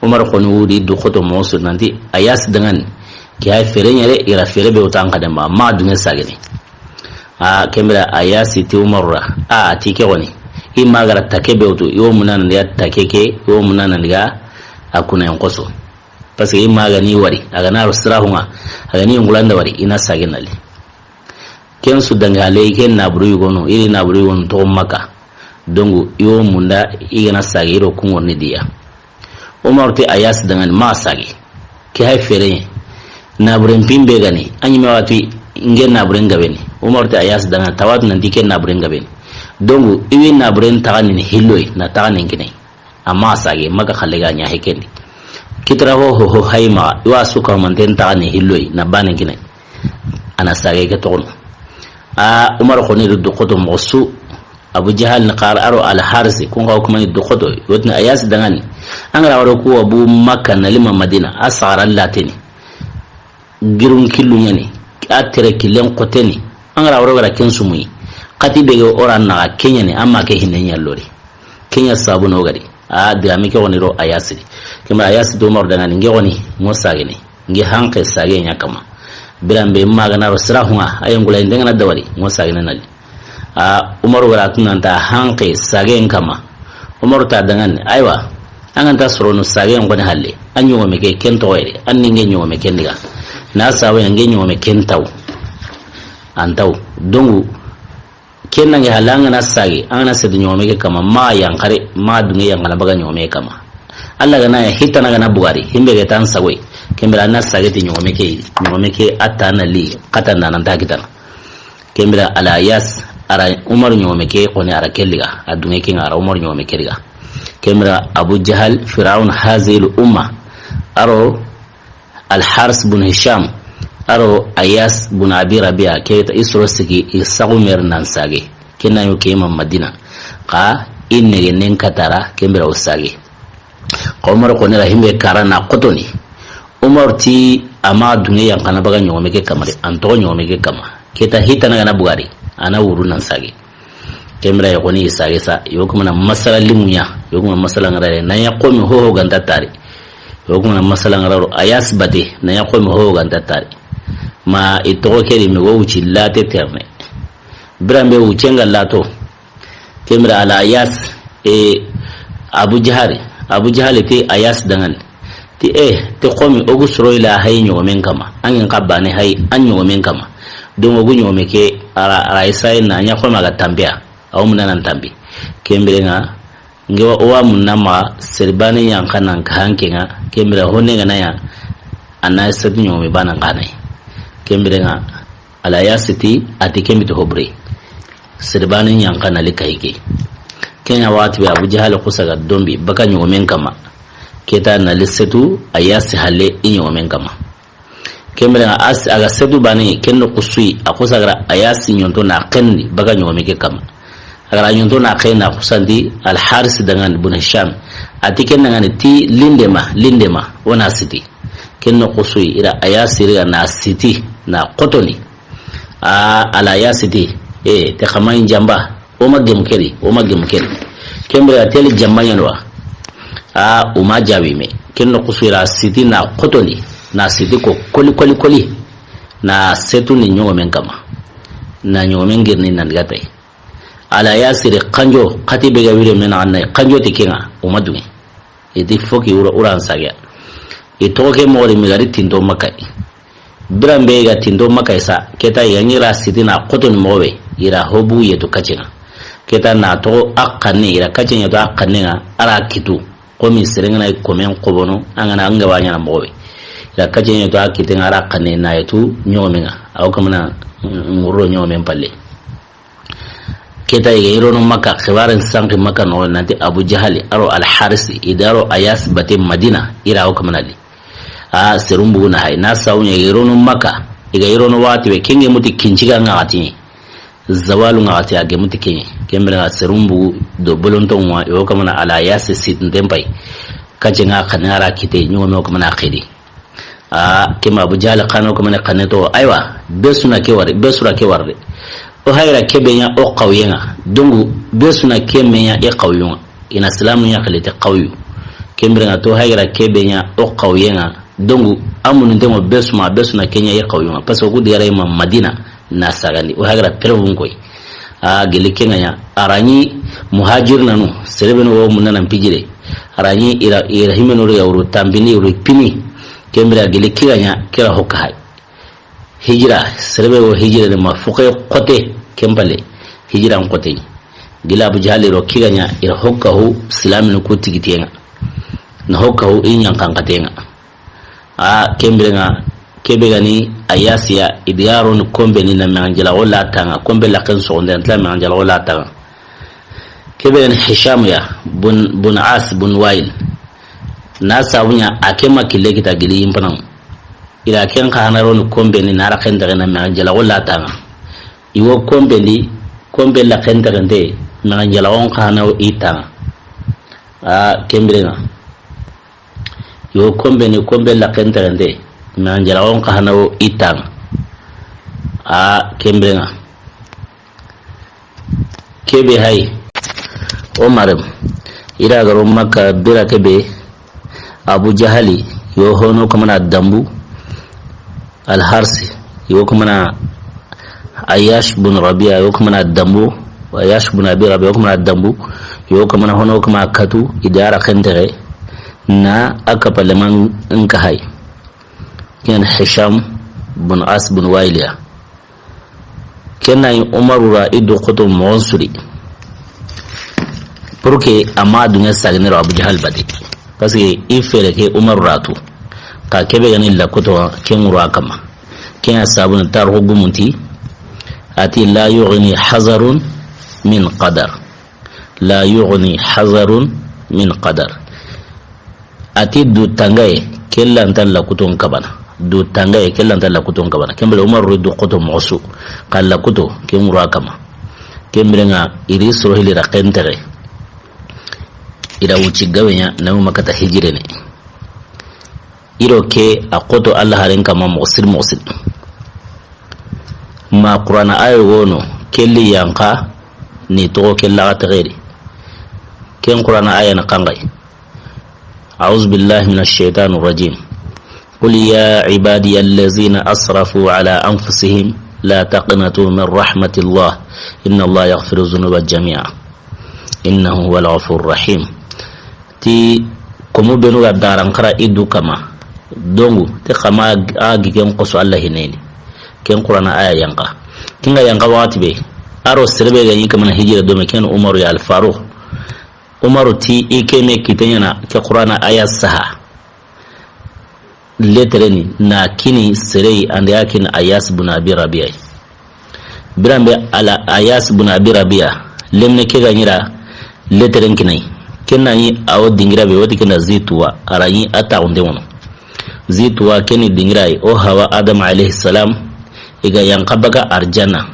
Umar xoni wudi du xoto moxo su nanti, Ayasi danŋa ni, ke ay fere ɲa de, i ra fere be wutu an xaden ba, maxa duŋe sagene. A, ken bire Ayasi ti Umaru ra, a, a ti ke xoni, i ma ga ra ta ke be wutu, i wo muna nan diga ta ke ke, i wo muna nan diga a kunayen xoso. Parce que i ma ga ni wari, a ga na ro siraxu ŋa, a ga ni yonkulan da wari, i na sage na li. Ken su danŋa le, i ke naburu yogonu, i ri naburu yogonu toxo Maka. Donc, i wo munda, i ga na sage, i ro kunŋo ni diya. Umaru ti Ayasi danŋa ni, maxa sage. Ke hay fere. Naburen pin be ga ni, a ɲi me wati, nge naburen gabe ni. Umaru ti Ayasi danŋa, ta watu nanti ke naburen gabe ni. Donc, i wi naburen taxandini hilloyi, na taxandini kini. Amma a sage, Maka xalle ga ɲa he ken di. Kitara ho, ho, ho, hay maxa, i wa su ka manten taxandini hilloyi, na banen kini. A na sage ke toxono. A, Umar xoni du xoto moxo su, Abu Jahal ni xara, a ro Al Harisi, kun xa wo kuma ni du xoto, i wa tini Ayasi danŋa ni. An ga ra waro ku wa bu Maka na lima Madina, a saxara lateni. Girun killu ɲa ni, a tere killen xoteni. An ga ra waro ga ra ken sumuyi. Xati be ga o ra naxa ke ɲa ni, amma ke hinne ɲa lori. Ke ɲa sabu no gadi. A, digame ke xoni ro Ayasi di. Ken bire Ayasi do Umaru danŋa ni, nge xoni, ŋo sagene. Nge hanke sage ɲa kama. Biran be ma ga na ro siraxu ŋa, a yonkulan inten ŋa na dawari, ŋo sagene na li. A, Umaru ga ra tu nanta hanke sagen kama. Umaru ta danŋa ni, aywa, an ga nta sorono sagen xoni halle, an ɲogome ke ken toxo yere, an ni nge ɲogome ken diga. Na sabu ya nge ɲogome ken taw. An taw. Donc, ken nange halle an ga na sage, an ga na setu ɲogome ke kama, maxa yanxare, maxa duŋe yanxana baga ɲogome kama. Alla ga na ya hitana ga na bugari, himbe ga tan sagoy. Ken bire an na sage ti ɲogome ke, ɲogome ke a ta na li, xata na nan ta kitana. Ken bire Al Ayasi, a ra Umaru ɲogome ke xoni a ra ke liga, a duŋe ke ŋa a ra Umaru ɲogome ke liga. Ken bire Abu Jahal, Firawun hazil umma, a ro Al Haris bun Hisham, a ro Ayas bun Abi Rabia, ke ta i soro sigi, i saxu mer nan sage. Ke na yo ke ma Madina. Xa i nege nen katara, ken bire o sage. Xa Umaru xoni ra himbe kara na xotoni. Umaru ti a maxa duŋe yanxana baga ɲogome ke kama de, an toxo ɲogome ke kama. Ke ta hitana ga na bugari, a na wuru nan sage. Ken bire ya xoni i sage sa, yo kuma na masala limuɲa, yo kuma masala ŋa ra na ya xo mi ho ho ga nta tari. Yo kuma na masala ŋa ra ro Ayas bate, na ya xo mi ho ho ga nta tari. Ma i toxo ke di me go wuci late terne. Biran be wucen ga lato. Ken bire Al Ayas, e, Abu Jahal, Abu Jahal ti Ayas danŋa ni. Ti, e, ti xo mi o gu soro i la hay ɲogomen kama. An ŋa xa bane hay an ɲogomen kama. Donc o gu ɲogome ke a ra, a ra Israyil na ɲa xo ma ga tambiya. A wo munda nan tambi. Ken bire ŋa, nge wa, wa munda ma sere bane yanxana ka hanke ŋa. Ken bire xo ne ga na ya, a na setu ɲogome bana xa na yi. Ken bire ŋa, Al Ayasi ti, a ti ken bire ti ho bure. Sere bane yanxana li kayi ke. Ken ɲa waxati be Abu Jahal xusa ga dombi, baga ɲogomen kama. Ke ta na li setu, Ayasi halle i ɲogomen kama. Ken bire ŋa a ga setu bane, ken no xusuyi, a xusa ga ra Ayasi ɲonto na xenni, baga ɲogome ke kama. A ga ra ɲonto na xenni, a xusanti Al Haris danŋa ni bun Hisham. A ti ken danŋa ni ti lindema, lindema, o na siti. Ken no xusuyi, i ra Ayasi ri ga na siti, na xotoni. A, Al Ayasi ti, e, te xa ma in jamba, o ma gemu ke di, o ma gemu ke di. Ken bire a teli jamba ɲa no wa. A, o ma jabi me. Ken no xusuyi ra siti na xotoni, na siti ko koli, koli, koli. Na setu ni ɲogomen kama. Na ɲogomen girni nan diga tay. Al Ayasi ri xanjo, xati be ga wire me na an na yi, xanjo ti ke ŋa, o ma duŋe. I ti fo ke wura, wura an sage ya. I toxo ke moxo ri me ga ri tinto Maka yi. Biran be ga tinto Maka yi sa, ke ta i ga ɲi ra siti na xotoni moxo be, i ra ho bu yetu kacce ŋa. Ke ta na toxo a xanne, i ra kacce ɲa to a xanne ŋa, a ra kitu. Komi sere ŋa na i komen xobono, an ga na, an ga wa ɲaana moxo be. I da kacce ɲa to a kite ŋa, a ra xanne na yi tu ɲogomen ŋa. A wo kamana ŋurro ɲogomen palle. Ke ta i ga i rono Makka, xibaaren sanqi Makka noxo nanti Abu Jahali, a ro Al Harisi, i da ro Ayas bate Madina, i ra wo kamana li. A serun bugu na hay, na sawu ɲa i ga i rono Makka, i ga i rono waxati be, ken ŋa muti kinciga ŋa xati. Zawalu ŋa xati a gemu ti ke ɲa. Ken bire ŋa serun bugu do bolonton wa, i wo kamana Ala Yase sitinten pay. Kacce ŋa xanne a ra kite, ɲogome wo kamana xedi. A, kema Abu Jahal xanne wo kamana xanne to, aywa, be su na ke wari, be su ra ke wari de. O hayra ke be ɲa o xawyen ŋa. Dongu, be su na ke me ɲa i xawyen ŋa. I na silamu ɲa xili te xawyu. Ken bire ŋa to hayra ke be ɲa o xawyen ŋa. Dongu, a mununte ŋo be su ma, be su na ke ɲa i xawyen ŋa. Parce que ku digara i ma Madina. Na sagandi, o hagira preuve n koy. A geli ke ŋa ɲa, a ra ɲi muhajirnanu, sere be no wo munna nan pijire. A ra ɲi i ra, i ra himenu ri ya wuru tambini wuru pini. Ken bire a geli ke ŋa ɲa, ke ra hokka hay. Hijira, sere be wo hijira de ma fo ke xote, ken palle. Hijira n xote. Gila Abu Jahali ro ke ŋa ɲa, i ra hokka hu silaminu ku tigitiyen ŋa. Na hokka hu i ɲankan xaten ŋa. A, ken bire ŋa, ke be ga ni Ayas ya, i di ga ro ni kombe ni na me an jala wala tanga, kombe la ken so nde ntla me an jala wala tanga. Ke be ga ni Hisham ya, bun, bun As, bun Wail. Na sabu ɲa, a ke ma kille kita gili yimpanam. I ra ken xa na ro ni kombe ni na ra ken daga na me an jala wala tanga. I wo kombe ni, kombe la ken daga nde, me an jala on xa na wo i tanga. A, ken bire ŋa. Yo kombe ni kombe la ken terende, na njaraxon xa na wo i tanga. A, ken bire ŋa. Ke be hay. O marem. I ra ga ro Makka bira ke be. Abu Jahali, yo hono kamana dambu. Al Harsi, yo kamana Ayyash bun Rabia, yo kamana dambu, Ayyash bun Abi Rabia, yo kamana dambu, yo kamana hono kama katu, i da ra ken tere, na a kapaleman nka hay. Ken Hisham bun As bun Wail ya. Ken na yi Umaru ra i do xoto moxon su di. Pour que a ma duŋe saginero Abu Jahal bate. Parce que i fere ke Umaru ra tu. Ka ke be ga ni la koto ken ŋura kama. Ken ya sabu na tarixu gumunti. A ti la yughni hazarun min qadar. La yughni hazarun min qadar. A ti du tangaye, ke lanta lakuton kabana. Du tangaye, ke lanta lakuton kabana. Ken bire Umaru du xoto moxo su. Ka lakuto, ken ŋura kama. Ken bire ŋa i ri soro hili ra ken tere. I ra wuci gabe ɲa, na wu ma kata hijire ne. I ro ke a xoto Alla haren kama moxo siri moxo siri. Ma Qur'ana ayo wono, ke li yanqa ni toxo ke laxa texeri. Ken Qur'ana aya na xanxay. أعوذ بالله من الشيطان الرجيم. قل يا عبادي الذين أسرفوا على أنفسهم لا تقنطوا من رحمة الله إن الله يغفر الذنوب جميعا إنه هو الغفور الرحيم. Ti komo benu ga daran xara i du kama. Dongu, ti kama a gi ken xoso Alla hineni. Ken Qur'ana aya yanqa. Kinga yanqa waxati be. A ro sere be ga ɲi kamana hijira do me ken Umaru ya Al Faruq. Umaru ti i ke me kite ɲa na ke Qur'ana aya saha. Letere ni na kini sere yi ande a kini Ayas bun Abi Rabia. Biran be ala Ayas bun Abi Rabia. Lemine ke ga ɲi ra letere n kinai. Ken na ɲi a wo dingira be woti ken na Zi Tuwa. A ra ɲi a taxunde wono. Zi Tuwa ken ni dingira yi o hawa Adam alayhi salam. I ga yanqa baga arjanna.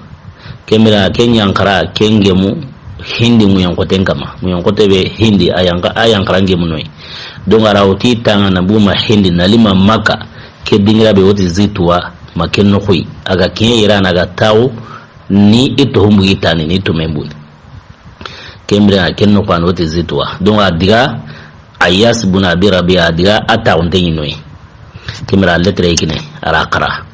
Ken bire ken yanqara, ken gemu, Hindi ŋuyen xoten kama. Ŋuyen xote be Hindi, a yanqa, a yanqara gemu noyi. Donc, a ra wuti tanga na buma Hindi, na lima Makka, ke dingira be woti Zi Tuwa, ma ken noxuyi. A ga kiɲe Iran, a ga taxu, ni i toxu mbugi tani, ni tumen buni. Ken bire ken noxu an woti Zi Tuwa. Donc, a diga, Ayas bun Abi Rabia, a diga a taxunte ɲi noyi. Ken bire a lettre kine, a ra xara.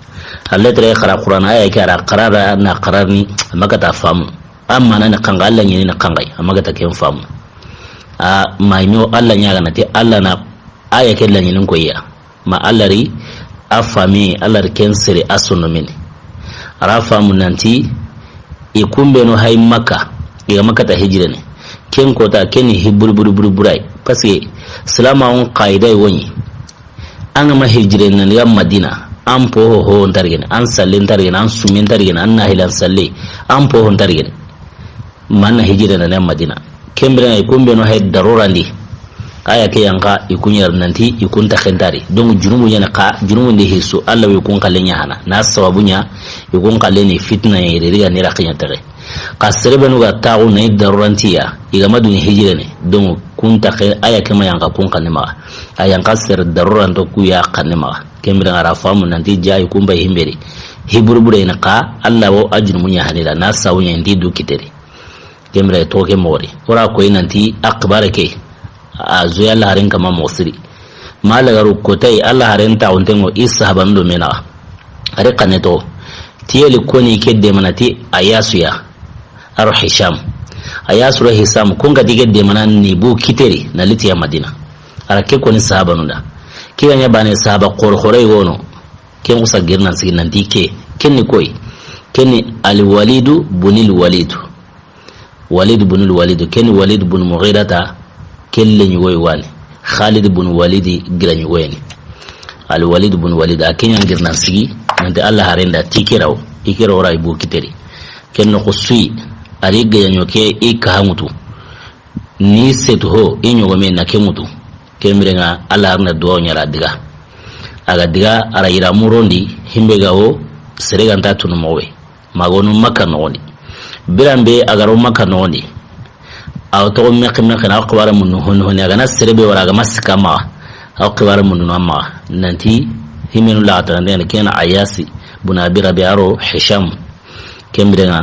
A lettre xara Qur'ana aya ke a ra xara da na xara ni, a ma kata famu. A mana ni xanga, Alla ɲini ni xanga, a ma kata ken famu. A ma ɲo Alla ɲaga na ti Alla na aya ke la ɲini ko ya. Ma Alla ri a fami, Alla ri ken sere a sono mini. A ra famu nanti, i kumbe no hay Makka, i ga Makka ta hijire ne. Ken kota, ken ni hiburu buru buru burai. Parce que silamaxun qaida yi wo ɲi. An ga ma hijire na daga Madina, an po ho ho nta ri gene, an salle nta ri gene, an sume nta ri gene, an nahilan salle, an po ho nta ri gene. Ma na hijire na daga Madina. Ken biren ŋa i kun be no hay darura ndi. Aya ke yan xa i kun yar nanti i kun ta xentari. Donc junubu ɲa ni xa, junubu ndi hisu, Alla wi kun xalle ɲa hana. Na sababu ɲa i kun xalle ni fitna ya ri ga ni ra xiɲa tere. Xa sere be nu ga taxu na i darurantiya, i ga ma duɲa hijirene. Donc kun ta xe, aya ke ma yan xa kun xanne maxa. A yan xa sere daruranto ku ya xanne maxa. Ken biren ŋa ra famu nanti ja i kun ba himberi. Hiburu bure ni xa, Alla wo a junubu ɲa hani la, na sawu ɲa ndi du kiteri. Ken biren to ke mori. Ora ko i nanti axbare ke. A zo ya Alla haren kama moxo siri. Ma lagaru kota yi Alla haren ta wontengo i sahaban do mena. Are xanne to. Tiyeli koni ke demanati Ayasu ya. Aro Hisham. Ayasu ro Hisham. Kun ga ti ke demana ni bu kiteri na litiya Madina. Ara ke koni sahabanu da. Ke ga ɲa bane sahaba xoro xoro yi wono. Ken xusa girnan sigi nanti ke. Ken ni koy. Ken ni Al Walidu bunil Walidu. Walid bun al Walid, ken Walid bun Mughirata, ken leɲugoy wani. Khalid bun Walid giraɲugoyeni. Al Walid bun Walid, a ken ɲa girnan sigi, nanti Alla haren da ti kirawo, i kirawo ra i bu kiteri. Ken noxo suyi, a ri gayaɲo ke i kaha ŋutu. Ni setu ho, i ɲogome na ke ŋutu. Ken biren ŋa Alla haren da duwawo ɲa ra diga. A ga diga, a ra yira murondi, himbe ga wo, sere ga nta tunu moxo be. Magonu Makka noxondi. Biran be a ga ro Makka noxondi. Aw toxo meqe meqe na, aw xibara mundu honi honi. A ga na sere be wara, a ga ma sika maxa. Aw xibara mundu no maxa. Nanti himenu la tarande ne ken Ayasi bun Abi Rabi aro Hisham. Ken biren ŋa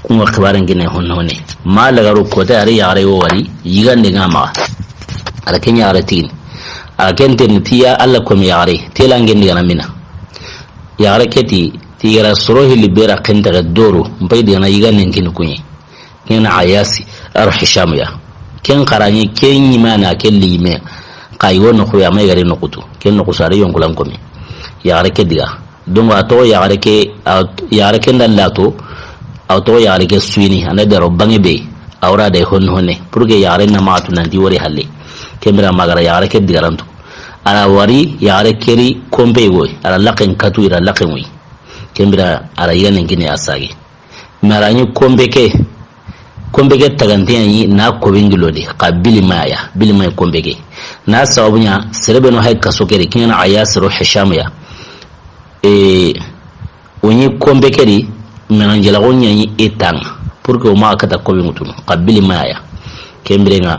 kun ŋa xibaren kine honi honi. Ma lagaru kota ari yaxare wo wari yigande ŋa maxa. Ara ken yaxare tin. A ken ten tiya Alla ko mi yaxare. Tela ngendi gana mina. Yaxare keti Ti gara soro hilli bera kentaga doro, mpai digana yiga nen kini kunye. Ken Ayasi, ar Hisham ya. Ken xarani, ken yimana, ken lime. Xa yigo noxu ya, ma yigare noxutu. Ken noxu sare yonkulan komi. Yaxare ke diga. Donc, a toxo yaxare ke, a, yaxare ke nda lato, a toxo yaxare ke suini, anda daro bange be. Awra de hon honne. Pour que yaxare na matu nanti wori halle. Ken bira magara yaxare ke digarantu. Ara wari, yaxare keri, kompe goy. Ara laken katu, ira laken wi. Ken bira ara yiganen kini a sage. Mais ara ni kombe ke, kombe ke tagantiya ni na kobingilo de, xa bilimaya, bilimay kombe ke. Na sababu ɲa, sere be no hay kaso keri, kiɲana Ayasi ro Hisham ya. E, o ni kombe keri, mais an jela go ɲa ni etang, pour que o ma kata kobingutunu, xa bilimaya. Ken bire ŋa,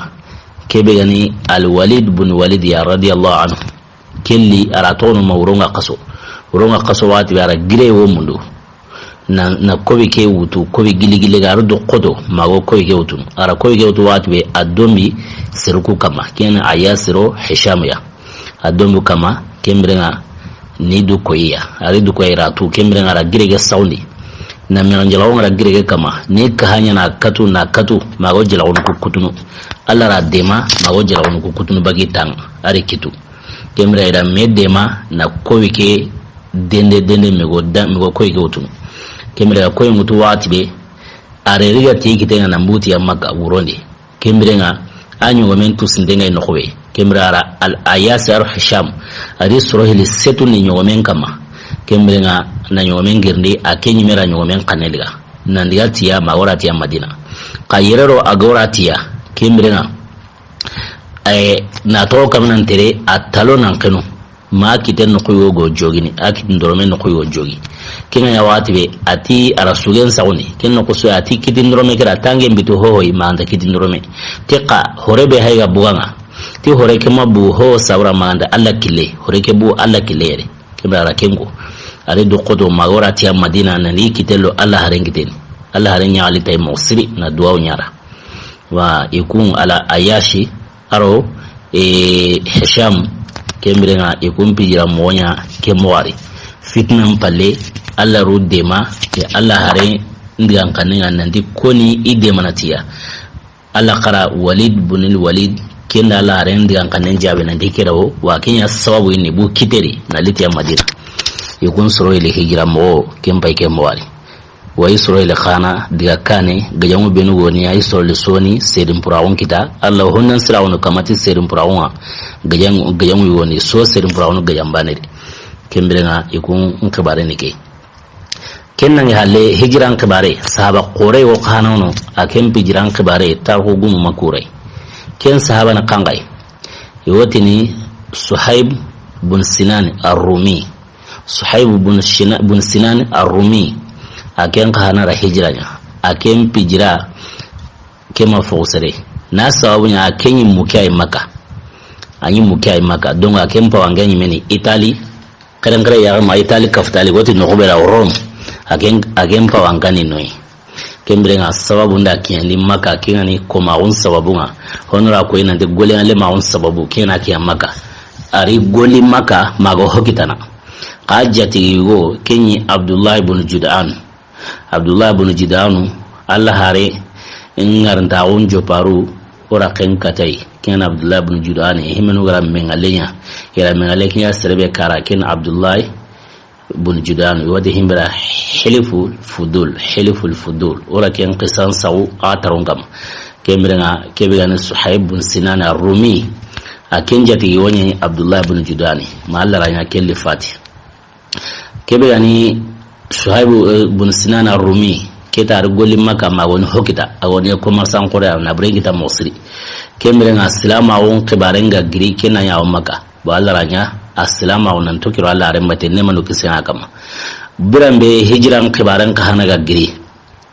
kebe gani Al Walid bun Walid ya radiyallahu anhu. Kelli ara tono ma wuronga kaso. Wuronga kaso wati be ara gire wo mundu. Na, na kobi ke wutu, kobi gili gili ga aru do kodo, mago kobi ke wutu. Ara kobi ke wutu wati be a dombi seruku kama. Ken Ayasi ro Hisham ya. A dombi kama, ken bire ŋa ni du koyiya. Ari du koyi ra tu, ken bire ŋa ara gire ge saundi. Na mi anjala wonga ara gire ge kama. Ni kahanya na katu, na katu, mago jela wono ku kutunu. Alla ra dema, mago jela wono ku kutunu bagi tang. Ari kitu. Ken bire ida me dema na kowi ke dende, dende mego da, mego kowi ke wutunu. Ken bire kowi mutu wati be, are riga ti kitenga na mbuti ya Makka wurondi. Ken bire ŋa, a ɲogomen tu sindenga no kowe. Ken bire ara Al Ayasi ar Hisham, ari soro hili setu ni ɲogomen kama. Ken bire ŋa na ɲogomen girndi, a ke ɲimera ɲogomen kaneliga. Nandiga tiya, ma wora tiya Madina. Ka yerero a gora tiya, ken bire ŋa. Ay, na to kamanan tere, a talo nan kenu. Ma kiten no kuyo go jogini, a kitin dorome no kuyo jogi. Kenga ya wati be, ati ara sugen sauni. Ken no kuso ati kitin dorome kira tangen bitu hoho i manda kitin dorome. Ti ka hore be hayga buganga. Ti hore ke mabu ho saura manda Alla kille. Hore ke bu Alla kille yere. Kibara kengo. Are do kodo magora tiya Madina na ni kitelo Alla haren kiteni. Alla haren ya ali tay mo siri na duwa nyara. Wa ikun ala Ayasi, aro, e, Hisham, ken bire ŋa ikun pijira moɲa ke moxari. Fitnan palle, Alla ru dema, ke Alla hare ndigan kanen ŋa nanti koni i demana tiya. Alla xara Walid bunil Walid, kenda Alla hare ndigan kanen jabe nanti kirawo, wa kenya sababu ini bu kiteri, na litiya Madina. Ikun soro ili hijira moxo, ken pay ke moxari. Wa Israyila xana diga kane, gajaŋu benu woni, a Israyila soni, serin puraxun kita, Alla honnan siraxunu kamati serin puraxun ŋa, gajaŋu, gajaŋu woni, so serin puraxunu gajan bane di. Ken biren ŋa, i kun xibare ni ke. Ken nangi halle hijiran xibare, sahaba xore wo xanono, a ken hijiran xibare, tarixu gumu makurai. Ken sahaba na kangai. I wotini Suhaib bun Sinan Ar-Rumi. Suhaib bun Shina-, bun Sinan Ar-Rumi. A ken xa na ra hijira ɲa. A ken hijira ke ma fo sere. Na sababu ɲa a ken ɲi muke ay Makka. A ɲi muke ay Makka. Donc a ken pawange ɲi meni Italie. Keren kere ya ma Italie kafitali woti no xobera Rome. A ken, a ken pawange ni noyi. Ken biren ŋa sababu nda kiɲandi Makka, ken ŋa ni komaxun sababu ŋa. Honora ko i nanti golen ŋa lemaxun sababu, ken ŋa kiɲa Makka. A ri goli Makka, mago hokitana. Xa jatigi go, ken ɲi Abdullah ibn Jud'an. Abdullah ibn Jud'anu, Alla hare, ŋarintaxun joparu, o ra ken katay. Ken Abdullah ibn Jud'an, himenu gara mengaleɲa. Ira mengale kiɲa serebe kara, ken Abdullah bun Judan, i wati himbira Hilful Fudul, Hilful Fudul. O ra ken qisan sawu a taron kama. Ken biren ŋa, ke be ga ni Suhaib bun Sinan Ar-Rumi. A ken jatigi wo ɲi Abdullah bun Judani. Ma Alla ra ɲa ken li fati. Ke be ga ni Suhaib, eh, bun Sinan Ar-Rumi. Ke ta ri goli Makka ma woni hokita. A woni commerçant xore a na buren kita moxo siri. Ken biren ŋa silamaxun xibaren ga giri ken na ɲa wo Makka. Bo Alla ra ɲa, a silamaxu nan tokiro Alla renbate, nemanu kisen ŋa kama. Biran be hijiran xibaren xa hana ga giri.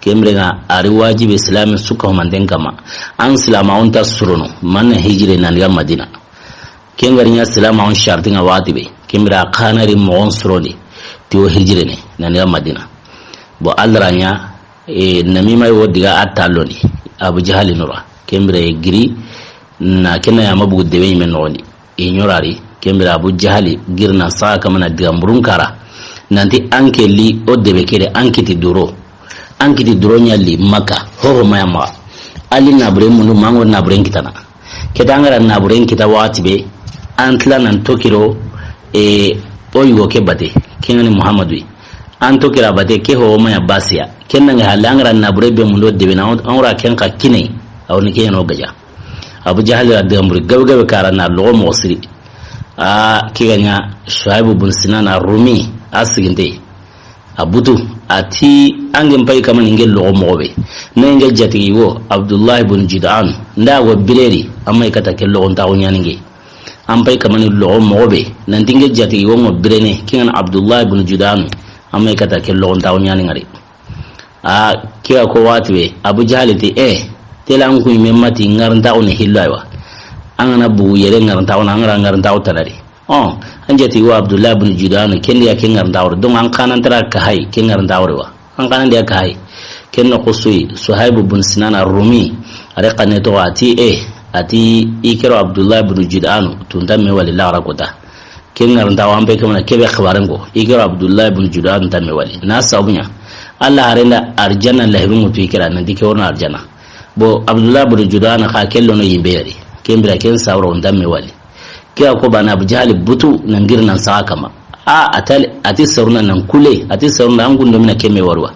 Ken biren ŋa a ri wajibi silami su ka humanten kama. An silamaxun ta surono, manna hijire nan diga Madina. Ken ga ri ɲa silamaxun sharti ŋa waxati be. Ken bira xa na ri moxon surondi, ti wo hijire ne, nan diga Madina. Bo Alla ra ɲa, e, namima wo diga a talloni, Abu Jahali nura. Ken bira giri, na ken na yama bugu debe ɲime noxondi. I ɲorari, ken bira Abu Jahali girna saga kamana diga mburun kara. Nanti an ke li o debe kere an kiti duro. An kiti duro ɲa li Makka, hoho maya maxa. Ali nabure mundu mango naburen kitana. Keta an ga ra naburen kita waxati be, an tila nan tokiro, e, o yugo ke bate, ken ŋa ni Muhammadu. An tokira bate, ke hoho maya basiya. Ken nange halle an ga ra nabure be mundo debe na, an wura ken xa kine, a woni ke ɲa no gaja. Abu Jahal ra diga mburi gabe gabe kara na logo moxo siri. A, ke ga ɲa Shuaibu bun Sinan Ar-Rumi, a siginte. A butu, a ti, an ge n pay kamani n ge logo moxo be. Na n ge jatigi wo, Abdullahi bun Jud'an, nda wo bireri, amma i kata ke logo ntaxu ɲani n ge. An pay kamani logo moxo be, nanti n ge jatigi wo ŋo birene, ke ŋa ni Abdullahi bun Jud'an, amma i kata ke logo ntaxu ɲani ŋari. A, ke ga ko waxati be, Abu Jahali ti, e, tela an kuɲi me mati ŋarintaxu ni hillo aywa. An ga na bugu yere ŋarintaxu na, an ga ra ŋarintaxu tanari. On, an jati wa Abdullah bin Jud'an, ken di ya ken ŋarintaxu. Donc, an xa nan tara ka hay, ken ŋarintaxu wa. An xa nan di ya ka hay. Ken noxo su yi, Suhaibu bin Sinan Ar-Rumi, a ri xanne toxo a ti, e, a ti, i kero Abdullah bin Jud'an, tunta me wali laxara kota. Ken ŋarintaxu an pay kamana ke be xibaren ko. I kero Abdullah bin Jud'an ta me wali. Na sabu ɲa. Alla haren da arjanna lahiru ŋutu i kera nanti ke wo no arjanna. Bo Abdullah bin Jud'an xa ke lono yimbe yari. Ken bira ken sawro nta me wali. Ke a ko bana Abu Jahali butu nan giri nan saga kama. A, a tali, a ti seruna nan kule, a ti seruna an gundo mina ke me warwa.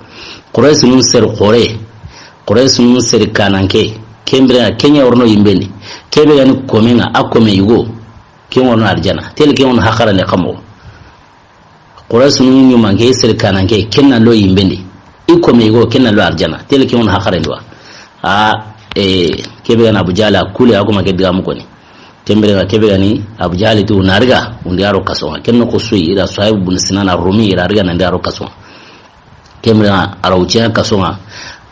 Quraysh nun seri xore. Quraysh nun seri kananke. Ken bira ke ɲa wo no yimbe ni. Ke be ga ni kome ŋa, a kome yugo. Ken wo no arjanna. Tele ken wo no haxarande xa moxo. Quraysh nun ɲumanke, sere kananke, ken na lo yimbe ndi. I kome yugo, ken na lo arjanna. Tele ken wo no haxarande wa. A, e, ke be ga na Abu Jahal a kule, a ko ma ke digamu koni. Ken bire ga ke be ga ni Abu Jahal tu na riga, undi a ro kaso ŋa. Ken noxo su yi, i ra Suhaibu bun Sinan Ar-Rumi, i ra riga nan di a ro kaso ŋa. Ken bire a ra wucce kaso ŋa.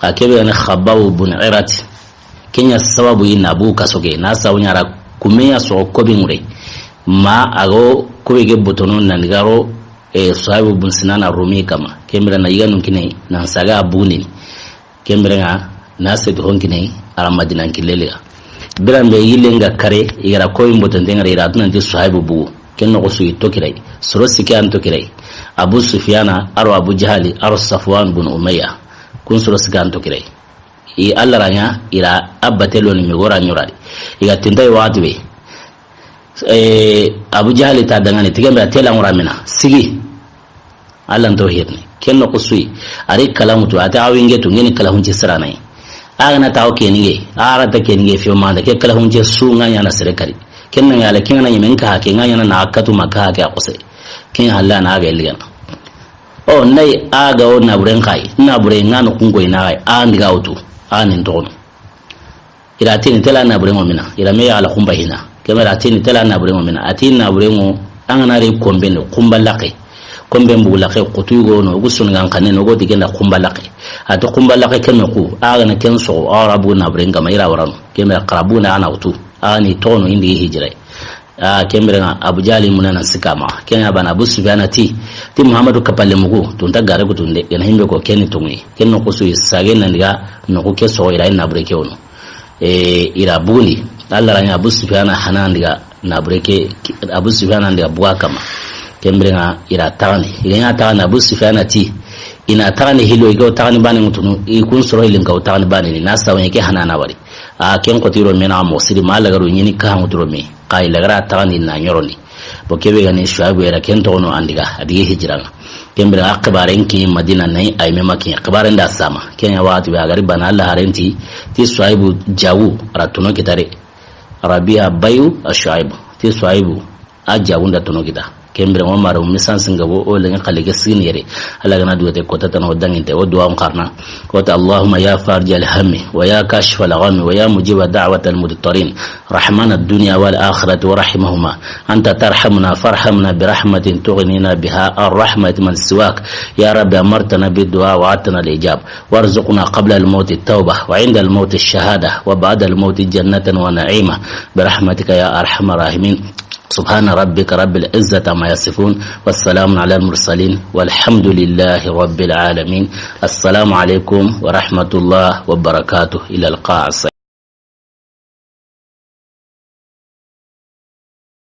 Xa ke be ga ni Xabbabu bun Arat. Ken ɲa sababu yi na bu kaso ke, na sabu ɲa ra kume ɲa soxo kobi ŋure. Ma a go kobe ke botono nan garo, e, Suhaibu bun Sinan Ar-Rumi kama. Ken bire na yiga nun kine nan saga bugundini. Ken bire ŋa na seti hon kine a ra Madina killeli ga. Biran be yille ŋa kare, i ga ra koyin botonte ŋa ra i ra tu nanti Suhaibu bugu. Ken noxo su yi tokirai. Soro sike an tokirai. Abu Sufyana, a ro Abu Jahali, a ro Safwan bun Umayya. Kun soro sike an tokirai. I Alla ra ɲa, i ra a bate loni me gora ɲoradi. I ga tinta i waxati be. E, Abu Jahali ta dangani, ti ken be a tela ŋura mina. Sigi. Alla nto hirni. Ken noxu su yi. A ri kalaŋu tu, a ti a winge tu, ŋeni kalaŋunce sirana yi. A ga na tawo keninge, a ra ta keninge fiyo manda, ke kalaŋunce su ŋa ɲaana sere kari. Ken na ŋa la, ken ŋa na ɲeme n ka hake, ŋa ɲaana na a katu ma ka hake a xose. Ken halla na a ga ligana. O, nday a ga o naburen xa yi, nabure ŋa no kungo ina xa yi, a ndiga wutu, a nin toxono. I ra tini tela naburenŋo mina, i ra me ya la xumba hina. Kemera tini tela naburenŋo mina, a ti naburenŋo, an ga na ri komben do, xumba laxe. Komben bugu laxe, xutu yugo no, gu sun gan xanne no, go ti ken da xumba laxe. A ti xumba laxe ken noxu, a ga na ken soxo, a ra bugu naburen kama, i ra warano. Kemera xara bugu na a na wutu, a ni toxono indi hijira. A, ken biren ŋa Abu Jahli muna na sikama. Ken ya bana Abu Sufyana ti, ti Muhammadu kapalle mugu, tunta gare kutunde, gana himbe ko ken ni tonŋi. Ken noxu su yi sage nan diga, noxu ke soxo i ra i nabure ke wono. E, i ra bugundi, Alla ra ɲa Abu Sufyana hana ndiga, nabure ke, Abu Sufyana ndiga buga kama. Ken biren ŋa i ra taxandi, i ga ɲa taxandi Abu Sufyana ti, i na taxandi hilo, i ga taxandi bane ŋutunu, i kun soro hilin ka taxandi bane ni, na sawe ke hana na wari. A ken xotiro me na mo siri ma lagaru ɲini ka ŋuturo me. Xa i lagara taxandi na ɲorondi. Bo kebe gani Shuaibu yera ken toxono andiga, a digi hijira ŋa. Ken bire a xibaren ki Madina nay ay me Makki xibaren da sama. Ken ya waxati be a gari bana Alla harenti, ti Shuaibu jawu ra tono kitare. Rabia bayu a Shuaibu. Ti Shuaibu a jawu nda tono kita. Ken bire ŋo mare o misan singa bo o lenga xali ke sigini yere. Alla gana duwete kota tan o danginte o duwa on xarna. Kota: اللهم يا فارج الهم ويا كاشف الغم ويا مجيب دعوة المضطرين، رحمن الدنيا والآخرة ورحيمهما، أنت ترحمنا فارحمنا برحمة تغنينا بها عن رحمة من سواك. يا رب أمرتنا بالدعاء ووعدتنا الإجابة، وارزقنا قبل الموت التوبة وعند الموت الشهادة وبعد الموت جنة ونعيما برحمتك يا أرحم الراحمين. سبحان ربك رب العزة عما يصفون، والسلام على المرسلين، والحمد لله رب العالمين. السلام عليكم ورحمة الله وبركاته. إلى اللقاء.